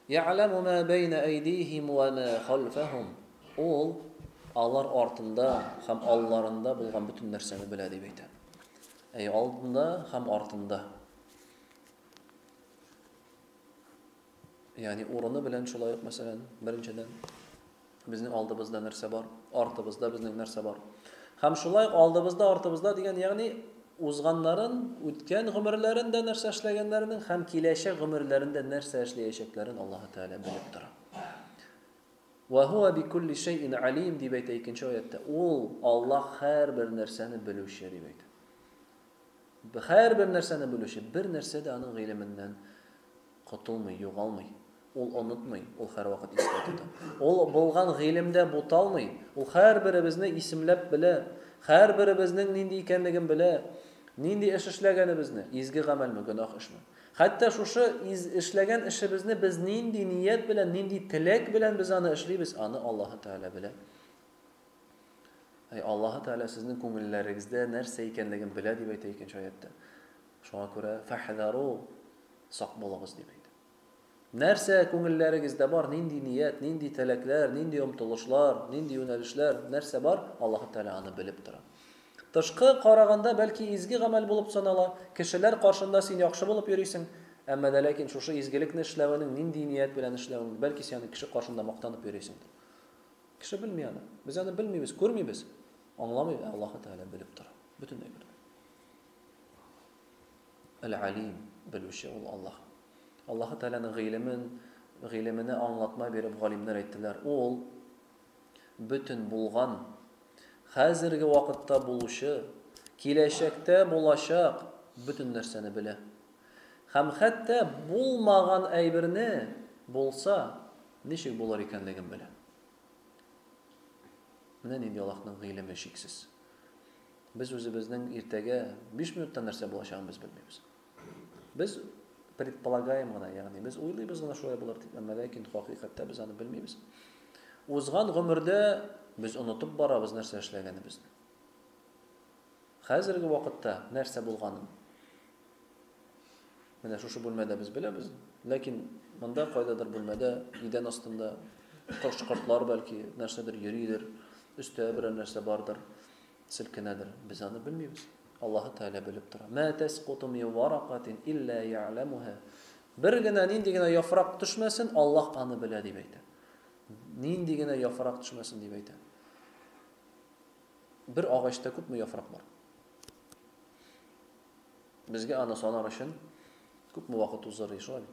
Я'ләму ма бәйнә әйдиһим вә ма халфәһум. Ул алар артында һәм алларында булган бөтен нәрсәне белә дип әйтә. Әй, алдында һәм артында. Ягъни урыны белән шулай ук, мәсәлән, беренчедән, безнең алдыбызда нәрсә бар, артыбызда безнең нәрсә бар. Һәм шулай ук алдыбызда, артыбызда дигән, ягъни узганнарын, үткән гомерләрендә нәрсә эшләгәннәренең һәм киләчәк гомерләрендә нәрсә эшләячәкләрен Аллаһы Тәгалә белеп тора. Ва хуа бикулли шәйин алим дип әйтә икенче аятта. Ул Аллаһ һәрбер нәрсәне белүче дип әйтә. Һәрбер нәрсәне белүче, бер нәрсә дә аның гыйлеменнән котылмый, югалмый. Ул онытмый, ул һәрвакыт истә тота. Ул булган гыйлемдә буталмый. Ул һәрберебезне исемләп белә. Һәрберебезнең нинди икәнлеген белә. Нинди эш эшләгәнебезне, изге гамәлме, гөнаһ эшме. Хәтта шушы из, эшләгән эшебезне без нинди ният белән, нинди теләк белән без аны эшлибез, аны Аллаһы Тәгалә белә. Әй, Аллаһы Тәгалә сезнең күңелләрегездә нәрсә икәнлеген белә дип әйтә икенче аятта. Шуңа күрә фәхзару сак булыгыз дип әйтә. Нәрсә күңелләрегездә бар, нинди ният, нинди теләкләр, нинди омтылышлар, нинди юнәлешләр, нәрсә бар, Аллаһы Тәгалә аны белеп тора. Тышкы караганда бәлки изге гамәл булып санала, кешеләр каршында син яхшы булып йөрисең, әмма дә ләкин шушы изгелекне эшләвенең нинди ният белән эшләвең, бәлки син аны кеше каршында мактанып йөрисеңдер. Кеше белми аны. Без аны белмибез, күрмибез, аңламыйбыз, ә Аллаһы Тәгалә белеп тора. Бөтен әйберне. Әл-Алим, белүче ул Аллаһ. Аллаһы Тәгаләнең гыйлемен, гыйлеменә аңлатма биреп галимнәр әйттеләр, ул бөтен булган, хәзерге вакытта булучы, киләчәктә булачак бөтен нәрсәне белә. Һәм хәтта булмаган әйберне булса, ничек булыр икәнлеген белә. Менә нинди Аллаһның гыйлеме чиксез. Без үзебезнең иртәгә 5 минуттан нәрсә булачагын без белмибез. Без предполагаем гына, ягъни без уйлыйбыз гына шулай булыр дип, әмма ләкин хакыйкатьтә без аны белмибез. Узган гомердә без онытып барабыз нәрсә эшләгәнебезне. Хәзерге вакытта нәрсә булганын менә шушы бүлмәдә без беләбез, ләкин монда кайдадыр бүлмәдә, идән астында кош-кортлар бәлки нәрсәдер йөридер, өстә берәр нәрсә бардыр, селкенәдер. Без аны белмибез. Аллаһы Тәгалә белеп тора. Ма тәскуту мин варакатин илля я'ламуха. Бер генә нинди генә яфрак төшмәсен, Аллаһ аны белә дип әйтә. Нинди генә яфрак төшмәсен дип әйтә. Бер агачта күпме яфрак бар? Безгә аны санар өчен күпме вакыт узыр, шулай бит?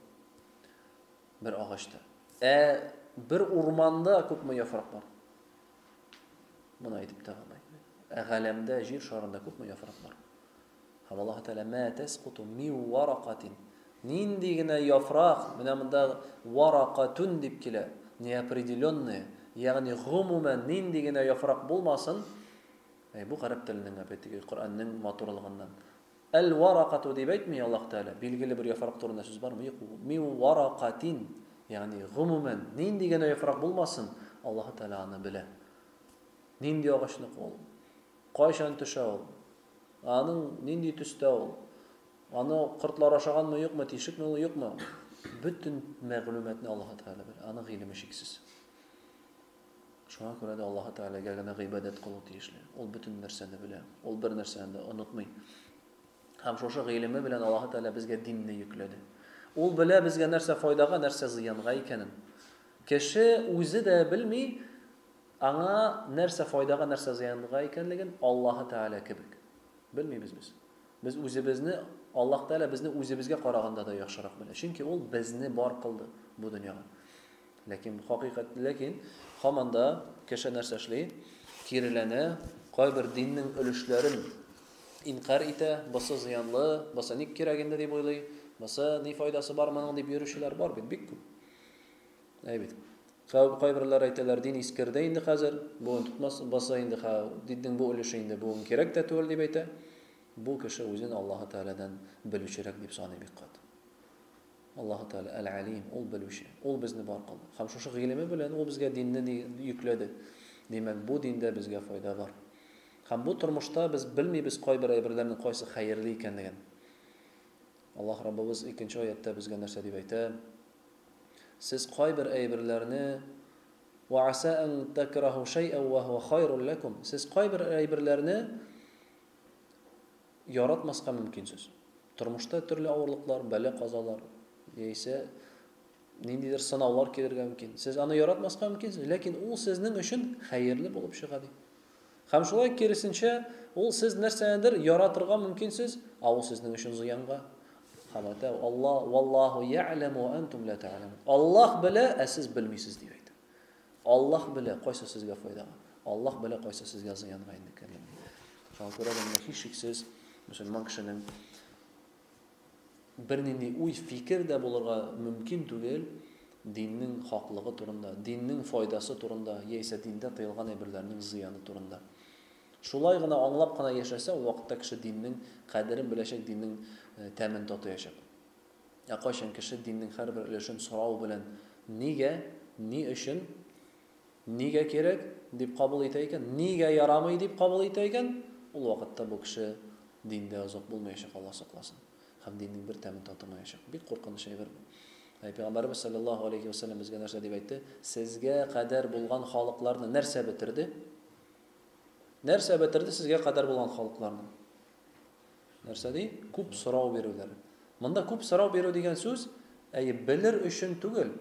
Бер агачта. Ә бер урманда күпме яфрак бар? Моны әйтеп тә булмый. Ә галәмдә, җир шарында күпме яфрак бар? Һәм Аллаһ Тәгалә мә тәскуту мин варакатин. Нинди генә яфрак, менә монда варакатун дип килә, неопределенное, ягъни гомумән нинди генә яфрак булмасын, әй, бу гарәп теленең опять-таки Коръәннең матурлыгыннан. Әл варакату дип әйтми Аллаһ Тәгалә, билгеле бер яфрак турында сүз бармы? Юк, мин варакатин, ягъни гомумән нинди генә яфрак булмасын, Аллаһ Тәгалә аны белә. Нинди агачныкы ул? Кайчан төшә ул? Аның нинди төстә ул? Аны кортлар ашаганмы, юкмы, тишекме ул, юкмы? Бөтен мәгълүматны Аллаһ Тәгалә белә. Аның гыйлеме чиксез. Шуңа күрә дә Аллаһ Тәгаләгә генә гыйбадәт кылу тиешле. Ул бөтен нәрсәне белә. Ул бер нәрсәне дә онытмый. Һәм шушы гыйлеме белән Аллаһ Тәгалә безгә динне йөкләде. Ул белә безгә нәрсә файдага, нәрсә зыянга икәнен. Кеше үзе дә белми, аңа нәрсә файдага, нәрсә зыянга икәнлеген Аллаһ Тәгалә кебек. Белмибез без. Без үзебезне, Аллаһ Тәгалә безне үзебезгә караганда да яхшырак белә. Чөнки ул безне бар кылды бу дөньяга. Ләкин хакыйкать, ләкин һаман да кеше нәрсә эшли? Киреләнә, кайбер диннең өлешләрен инкарь итә, бусы зыянлы, бусы ник кирәк инде дип уйлый, бусы ни файдасы бар моның дип йөрүчеләр бар бит, бик күп. Әй бит. Кайберләр әйтәләр, дин искерде инде хәзер, бүген тотмас, бусы инде диннең бу өлеше инде бүген кирәк тә түгел дип әйтә. Бу кеше үзен Аллаһы Тәгаләдән белүчерәк дип саный бик каты. Аллаһы Тәгалә Әл-Алим, ул белүче, ул безне бар кылды. Һәм шушы гыйлеме белән ул безгә динне йөкләде. Димәк, бу диндә безгә файда бар. Һәм бу тормышта без белмибез кайбер әйберләрнең кайсы хәерле икәнлеген. Аллаһ Раббыбыз икенче аятьтә безгә нәрсә дип әйтә? Сез кайбер әйберләрне Ва аса ан такраху шай'ан ва хуа хайрун лакум. Сез кайбер әйберләрне яратмаска мөмкинсез. Тормышта төрле авырлыклар, бәла-казалар, яисә ниндидер сынаулар килергә мөмкин. Сез аны яратмаска мөмкинсез, ләкин ул сезнең өчен хәерле булып чыга ди. Һәм шулай киресенчә, ул сез нәрсәнедер яратырга мөмкинсез, ә ул сезнең өчен зыянга. Һәм әйтә, Аллаһ, валлаһу я'ламу ва антум ла та'ламун. Аллаһ белә, ә сез белмисез дип әйтә. Аллаһ белә, кайсы сезгә файдага. Аллаһ белә, кайсы сезгә зыянга инде икәнлеген. Шуңа күрә дә менә һичшиксез мөселман кешенең бернинди уй, фикер дә булырга мөмкин түгел диннең хаклыгы турында, диннең файдасы турында, яисә диндә тыелган әйберләрнең зыяны турында. Шулай гына аңлап кына яшәсә, ул вакытта кеше диннең кадерен беләчәк, диннең тәмен татыячак. Ә кайчан кеше диннең һәрбер өлешен сорау белән нигә, ни өчен, нигә кирәк дип кабул итә икән, нигә ярамый дип кабул итә икән, ул вакытта бу кеше диндә озак булмаячак, Алла сакласын. Һәм диннең бер тәмен татымаячак. Бик куркыныч әйбер бу. Ә Пәйгамбәребез саллаллаһу алейхи ва саллям безгә нәрсә дип әйтте? Сезгә кадәр булган халыкларны нәрсә бетерде? Нәрсә бетерде сезгә кадәр булган халыкларны? Нәрсә ди? Күп сорау бирүләре. Монда күп сорау бирү дигән сүз, әйе, белер өчен түгел.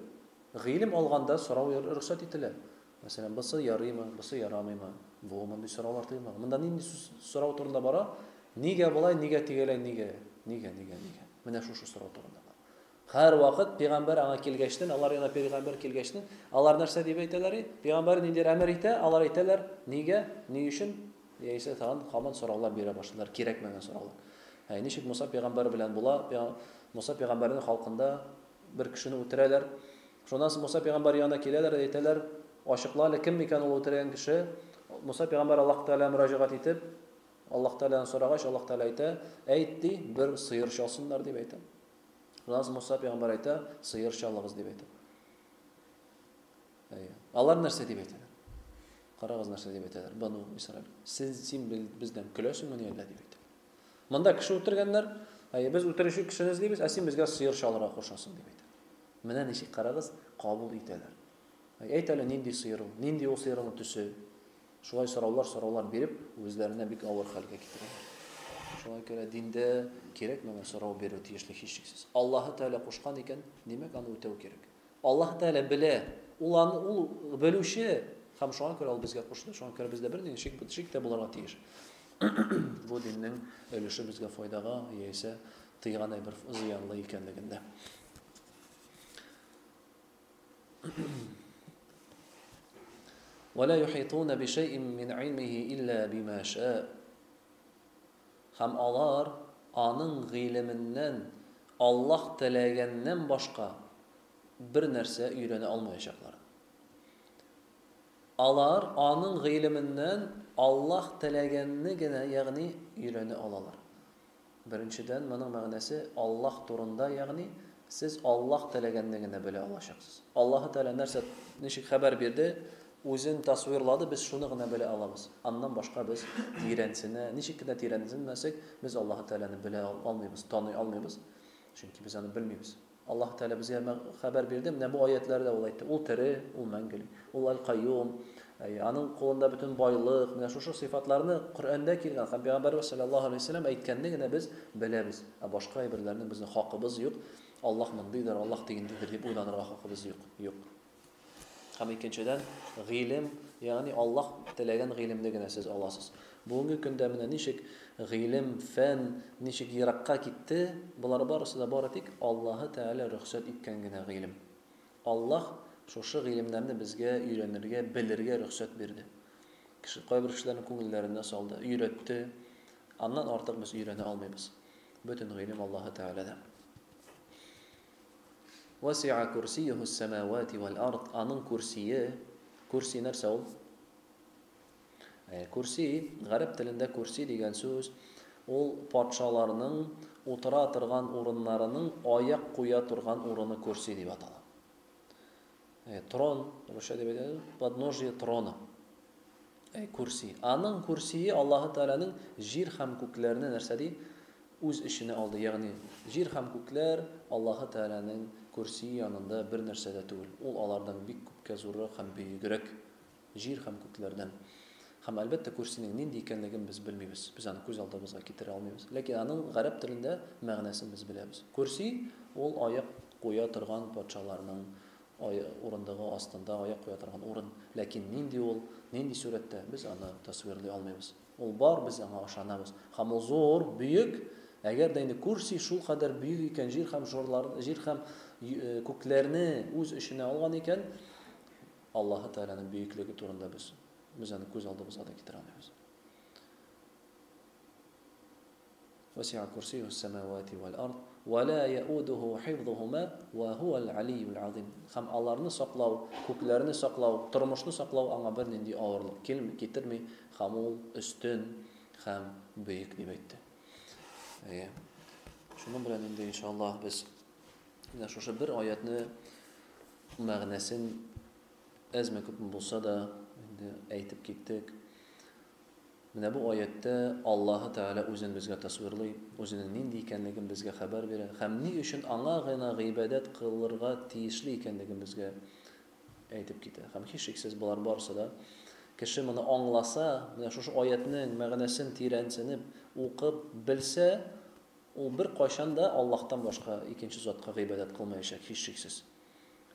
Гыйлем алганда сорау рөхсәт ителә. Мәсәлән, бусы ярыймы, бусы ярамыймы? Бу мондый сораулар тыелмаган. Монда нинди сүз сорау турында бара? Нигә болай, нигә тегеләй, нигә? Нигә, нигә, нигә? Менә шушы сорау турында. Һәрвакыт пәйгамбәр аңа килгәчтен, алар янына пәйгамбәр килгәчтен, алар нәрсә дип әйтәләр? Пәйгамбәр ниндидер әмер итә, алар әйтәләр, нигә, ни өчен? Яисә тагын һаман сораулар бирә башлыйлар, кирәкмәгән сораулар. Ә ничек Муса пәйгамбәр белән була? Муса пәйгамбәрнең халкында бер кешене үтерәләр. Шуннан соң Муса пәйгамбәр янына киләләр, әйтәләр, ачыкла әле, кем икән ул үтергән кеше? Муса пәйгамбәр Аллаһ Тәгаләгә мөрәҗәгать итеп, Аллаһ Тәгаләдән сорагач, Аллаһ Тәгалә әйтә, әйт ди, бер сыер чалсыннар дип әйтә. Шуннан соң Муса пәйгамбәр әйтә, сыер чалыгыз дип әйтә. Әйе. Алар нәрсә дип әйтәләр? Карагыз нәрсә дип әйтәләр. Бану Исраил. Сез син бездән көләсеңмени әллә дип әйтә. Монда кеше үтергәннәр. Әйе, без үтерүче кешене эзлибез, ә син безгә сыер чалырга кушасың дип әйтә. Менә ничек карагыз, кабул итәләр. Әйт әле, нинди сыер ул? Нинди ул сыерның төсе? Шулай сораулар, сораулар биреп, үзләренә бик авыр хәлгә китерәләр. Шуңа күрә диндә кирәкмәгән сорау бирү тиешле һичшиксез. Аллаһы Тәгалә кушкан икән, димәк, аны үтәү кирәк. Аллаһы Тәгалә белә, ул аны, ул белүче, һәм шуңа күрә ул безгә кушты, шуңа күрә бездә бернинди шик, шик тә булырга тиеш. Бу диннең өлеше безгә файдага яисә тыйган әйбер зыянлы икәнлегендә. Вәлә юхитуна бишәйин мин илмихи илля бима шә. Һәм алар аның гыйлеменнән Аллаһ теләгәннән башка бер нәрсә өйрәнә алмаячаклар. Алар аның гыйлеменнән Аллаһ теләгәнне генә, ягъни өйрәнә алалар. Беренчедән, моның мәгънәсе Аллаһ турында, ягъни сез Аллаһ теләгәнне генә белә алачаксыз. Аллаһы Тәгалә нәрсә, ничек хәбәр бирде, үзен тасвирлады, без шуны гына белә алабыз. Аннан башка без тирәнсенә, ничек кенә тирәнсенмәсәк, без Аллаһы Тәгаләне белә алмыйбыз, таный алмыйбыз. Чөнки без аны белмибез. Аллаһ Тәгалә безгә хәбәр бирде, менә бу аятләрдә ул әйтте, ул тере, ул мәңгелек, ул Әл-Кайюм, аның кулында бөтен байлык, менә шушы сыйфатларны Коръәндә килгән һәм Пәйгамбәрбез саллаллаһу алейһи ва сәлләм әйткәнне генә без беләбез. Ә башка әйберләрнең безнең хакыбыз юк. Аллаһ мондыйдыр, Аллаһ тегендидер дип уйланырга хакыбыз юк. Юк. Һәм икенчедән, гыйлем, ягъни Аллаһ теләгән гыйлемне генә сез аласыз. Бүгенге көндә менә ничек гыйлем, фән ничек еракка китте, болар барысы да бары тик Аллаһы Тәгалә рөхсәт иткән генә гыйлем. Аллаһ шушы гыйлемнәрне безгә өйрәнергә, белергә рөхсәт бирде. Кеше, кайбер кешеләрнең күңелләренә салды, өйрәтте. Аннан артык без өйрәнә алмыйбыз. Бөтен гыйлем Аллаһы Тәгаләдә. Вәсиа курсиюһу ссәмәвәти вәл ард, аның курсие, курси нәрсә ул? Курси, гарәп телендә курси дигән сүз, ул патшаларның утыра торган урыннарының аяк куя торган урыны курси дип атала. Трон, русча дип әйтәләр, подножие трона. Курси. Аның курсие Аллаһы Тәгаләнең җир һәм күкләрне нәрсә ди? Үз эченә алды. Ягъни җир һәм күкләр Аллаһы Тәгаләнең курсие янында бер нәрсә дә түгел. Ул алардан бик күпкә зуррак һәм бөегрәк җир һәм күкләрдән. Һәм әлбәттә курсинең нинди икәнлеген без белмибез. Без аны күз алдыбызга китерә алмыйбыз. Ләкин аның гарәп телендә мәгънәсен без беләбез. Курси ул аяк куя торган патшаларның урындыгы астында аяк куя торган урын. Ләкин нинди ул, нинди сурәттә, без аны тасвирлый алмыйбыз. Ул бар, без аңа ышанабыз. Һәм ул зур, бөек. Әгәр дә инде Курси шулкадәр бөек икән, җир һәм журлар, җир һәм күкләрне үз эченә алган икән, Аллаһы Тәгаләнең бөеклеге турында без без аны күз алдыбызга да китерә алмыйбыз. Вәсиа курсиюһу ссәмәвати вәл ард, вә лә яудуху хифзухума вә һуәл алийюл азим. Һәм аларны саклау, күкләрне саклау, тормышны саклау аңа бернинди авырлык китерми, һәм ул өстен һәм бөек, дип әйтте. Әйе. Шуның белән инде, иншаллаһ, без менә шушы бер аятны мәгънәсен әзме-күпме булса да инде әйтеп киттек. Менә бу аятьтә Аллаһы Тәгалә Үзен безгә тасвирлый, Үзенең нинди икәнлеген безгә хәбәр бирә һәм ни өчен Аңа гына гыйбадәт кылырга тиешле икәнлеген безгә әйтеп китә. Һәм һичшиксез болар барысы да кеше моны аңласа, менә шушы аятьнең мәгънәсен тирәнсенеп укып белсә, ул беркайчан да Аллаһтан башка икенче затка гыйбадәт кылмаячак, һичшиксез.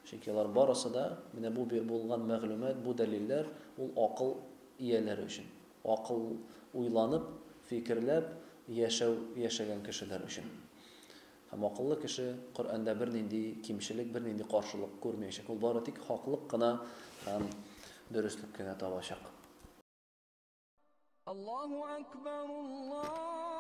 Чөнки алар барысы да, менә бу булган мәгълүмат, бу дәлилләр, ул акыл ияләре өчен. Акыл уйланып, фикерләп яшәү, яшәгән кешеләр өчен. Һәм акыллы кеше Коръәндә бернинди кимчелек, бернинди каршылык күрмәячәк. Ул бары тик хаклык кына һәм дөреслек кенә табачак. Аллаһу акбар, Аллаһу.